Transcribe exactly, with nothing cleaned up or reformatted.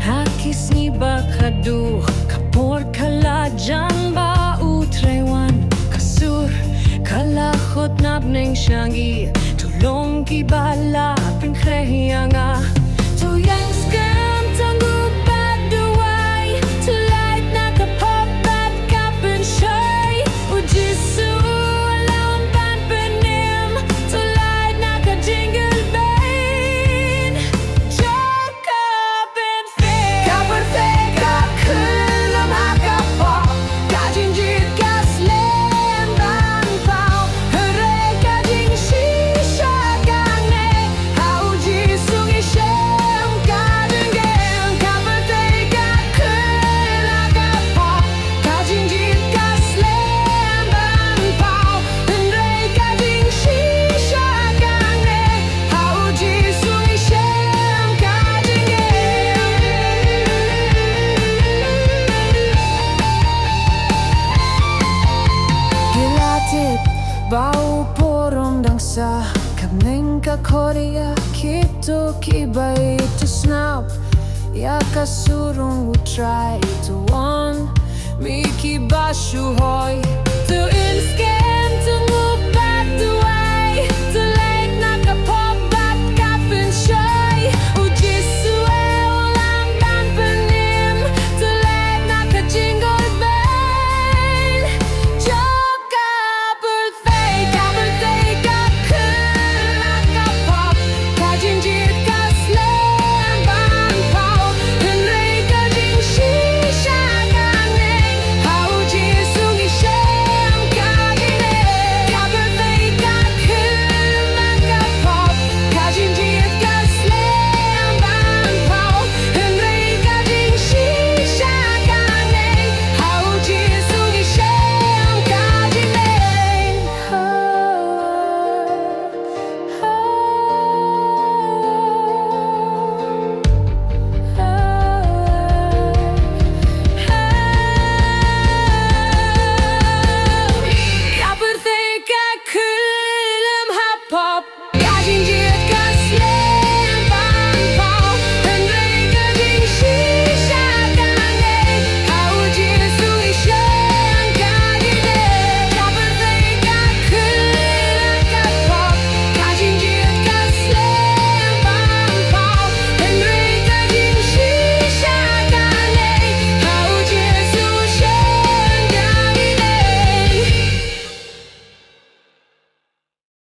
Ha ki sngi ba khatduh ka por ka la jan ba U Trai wan, ka sur ka la khot na bneng sha ngi. To long kiba la pynkhreh ïa nga. To ïeng skhem tang u bad duwai. To lait na ka pop bad ka pynshoi. U Jisu u la wan ban pynim. To lait na ka jingkyrmen jong ka pynpei. Ka pynpei ka khyllem ha ka pop. Ka jingjied ka slem ban paw. Hynrei ka jingshisha ka neh. Ha U Jisu ngi shem ka jingim. Ka pynpei ka khyllem ha ka pop. Ka jingjied ka slem ban paw. Hynrei ka jingshisha ka neh. Ha U Jisu ngi shem ka jingim. Ki la tip ba u por um dang sah. Ka bneng ka khot ïa kito kiba ïeit, to sngap ïa ka sur jong U Trai. To wan, mih kiba shu hoi. To ïeng skhem